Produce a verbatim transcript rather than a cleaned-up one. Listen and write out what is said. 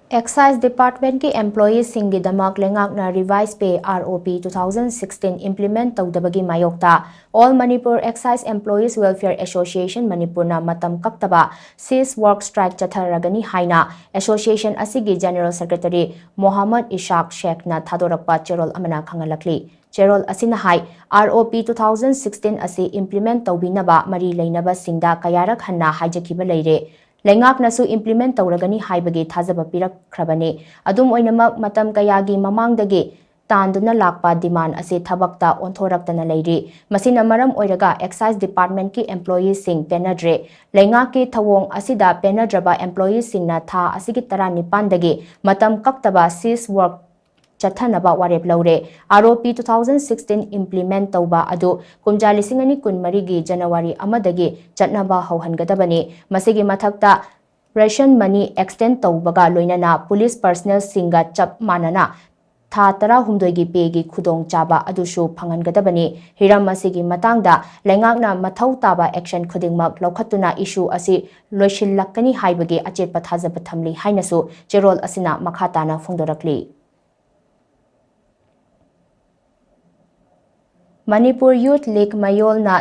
Excise Departmentꯀꯤ employeeꯁꯤꯡꯒꯤꯗꯃꯛ ꯂꯩꯉꯥꯛꯅ Revised Pay, ROP, two thousand sixteen implement ꯇꯧꯗꯕꯒꯤ ꯃꯥꯌꯣꯛꯇ All Manipur Excise Employees Welfare Association ꯃꯅꯤꯄꯨꯔꯅ ꯃꯇꯝ ꯀꯛꯇꯕ cease work strike ꯆꯠꯊꯔꯒꯅꯤ ꯍꯥꯏꯅ association ꯑꯁꯤꯒꯤ General Secretary ꯃꯣꯍꯝꯃꯗ ꯏꯁꯥꯛ ꯁꯦꯈꯅ ꯊꯥꯗꯣꯔꯛꯄ ꯆꯦꯔꯣꯜ ꯑꯃꯅ ꯈꯪꯍꯜꯂꯛꯂꯤ꯫ ꯆꯦꯔꯣꯜ ꯑꯁꯤꯅ ꯍꯥꯏ, ROP two thousand sixteen ꯑꯁꯤ implement ꯇꯧꯕꯤꯅꯕ ꯃꯔꯤ ꯂꯩꯅꯕꯁꯤꯡꯗ ꯀꯌꯥꯔꯛ ꯍꯟꯅ ꯍꯥꯏꯖꯈꯤꯕ ꯂꯩꯔꯦ꯫ ꯂꯩꯉꯥꯛꯅꯁꯨ implement ꯇꯧꯔꯒꯅꯤ ꯍꯥꯏꯕꯒꯤ ꯊꯥꯖꯕ ꯄꯤꯔꯛꯈ꯭ꯔꯕꯅꯤ꯫ ꯑꯗꯨꯝ ꯑꯣꯏꯅꯃꯛ, ꯃꯇꯝ ꯀꯌꯥꯒꯤ ꯃꯃꯥꯡꯗꯒꯤ ꯇꯥꯟꯗꯨꯅ ꯂꯥꯛꯄ demand ꯑꯁꯤ ꯊꯕꯛꯇ ꯑꯣꯟꯊꯣꯔꯛꯇꯅ ꯂꯩꯔꯤ꯫ ꯃꯁꯤꯅ ꯃꯔꯝ ꯑꯣꯏꯔꯒ Excise Departmentꯀꯤ employeeꯁꯤꯡ ꯄꯦꯟꯅꯗ꯭ꯔꯦ꯫ ꯂꯩꯉꯥꯛꯀꯤ ꯊꯧꯑꯣꯡ ꯑꯁꯤꯗ ꯄꯦꯟꯅꯗ꯭ꯔꯕ employeeꯁꯤꯡꯅ ꯊꯥ ꯑꯁꯤꯒꯤ ꯇꯔꯥꯅꯤꯄꯥꯟꯗꯒꯤ ꯃꯇꯝ ꯀꯛꯇꯕ cease work ꯆꯠꯊꯅꯕ ꯋꯥꯔꯦꯞ ꯂꯧꯔꯦ꯫ ROP two thousand sixteen implement ꯇꯧꯕ ꯑꯗꯨ ꯀꯨꯝꯖꯥ ꯂꯤꯁꯤꯡ ꯑꯅꯤ ꯀꯨꯟꯃꯔꯤꯒꯤ January ꯑꯃꯗꯒꯤ ꯆꯠꯅꯕ ꯍꯧꯍꯟꯒꯗꯕꯅꯤ꯫ ꯃꯁꯤꯒꯤ ꯃꯊꯛꯇ ration money extend ꯇꯧꯕꯒ ꯂꯣꯏꯅꯅ police personnelꯁꯤꯡꯒ ꯆꯞ ꯃꯥꯟꯅꯅ ꯊꯥ ꯇꯔꯥꯍꯨꯝꯗꯣꯏꯒꯤ payꯒꯤ ꯈꯨꯗꯣꯡꯆꯥꯕ ꯑꯗꯨꯁꯨ ꯐꯪꯍꯟꯒꯗꯕꯅꯤ꯫ ꯍꯤꯔꯝ ꯑꯁꯤꯒꯤ ꯃꯇꯥꯡꯗ ꯂꯩꯉꯥꯛꯅ ꯃꯊꯧ ꯇꯥꯕ action ꯈꯨꯗꯤꯡꯃꯛ ꯂꯧꯈꯠꯇꯨꯅ issue ꯑꯁꯤ ꯂꯣꯏꯁꯤꯜꯂꯛꯀꯅꯤ ꯍꯥꯏꯕꯒꯤ ꯑꯆꯦꯠꯄ ꯊꯥꯖꯕ ꯊꯝꯂꯤ ꯍꯥꯏꯅꯁꯨ ꯆꯦꯔꯣꯜ ꯑꯁꯤꯅ ꯃꯈꯥ ꯇꯥꯅ ꯐꯣꯡꯗꯣꯔꯛꯂꯤ꯫ Manipur Youth League ꯃꯌꯣꯜꯅ